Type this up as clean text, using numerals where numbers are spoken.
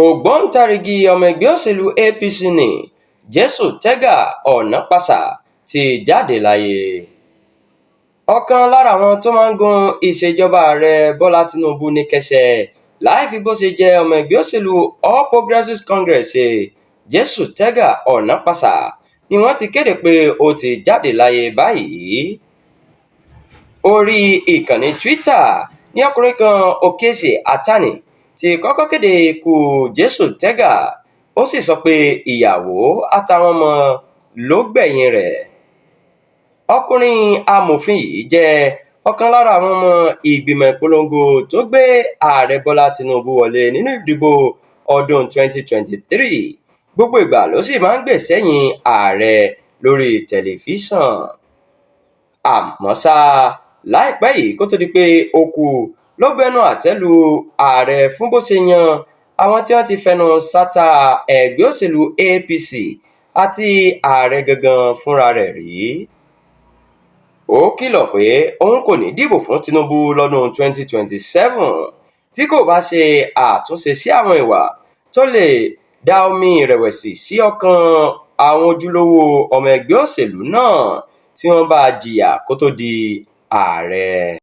Ògbóǹtarìgì ọmọ ẹgbẹ́ òṣèlú APC ní Jesutega Onakpasa ti jáde láyé. Ọ̀kan lára àwọn tó máa ń gun ìṣèjọba Ààrẹ Bọ́lá Tinubu ní kẹsẹ̀ láì fi bó ṣe jẹ́ ọmọ ẹgbẹ́ òṣèlú All Progressives Congress ṣe, Jesutega Onakpasa ni wọ́n ti kéde pé ó ti jáde láyé báyìí. Orí ìkànnì Twitter ní ọkùnrin kan, Okezie Atani, ti kọ́kọ́ kéde ikú Jesutega, ó sì sọ pé ìyàwó àtàwọn ọmọ ló gbẹ̀yìn rẹ̀. Ọkùnrin amòfin yìí jẹ́ ọ̀kan lára àwọn ọmọ ìgbìmọ̀ ìpolongo tó gbé Ààrẹ Bọ́lá Tinubu wọlé nínú ìdìbò ọdún 2023. Gbogbo ìgbà ló sì máa ń gbè sẹ́yìn ààrẹ lórí tẹlifíṣàn. Àmọ́ ṣá, láìpẹ́ yìí kó tó di pé ó kú ló bẹnu àtẹ́ lu ààrẹ fún bó ṣe yan àwọn tí wọ́n ti fẹnu ṣáta ẹgbẹ́ òṣèlú APC àti ààrẹ gangan fúnra rẹ̀ rí. Ó kìlọ̀ pé òun kò ní dìbò fún Tinubu lọ́dún 2027 tí kò bá ṣe àtúnṣe sí àwọn ìwà tó lè da omi ìrẹ̀wẹ̀sì sí ọkàn àwọn ojúlówó ọmọ ẹgbẹ́ òṣèlú náà tí wọ́n bá jìyà kó tó di ààrẹ.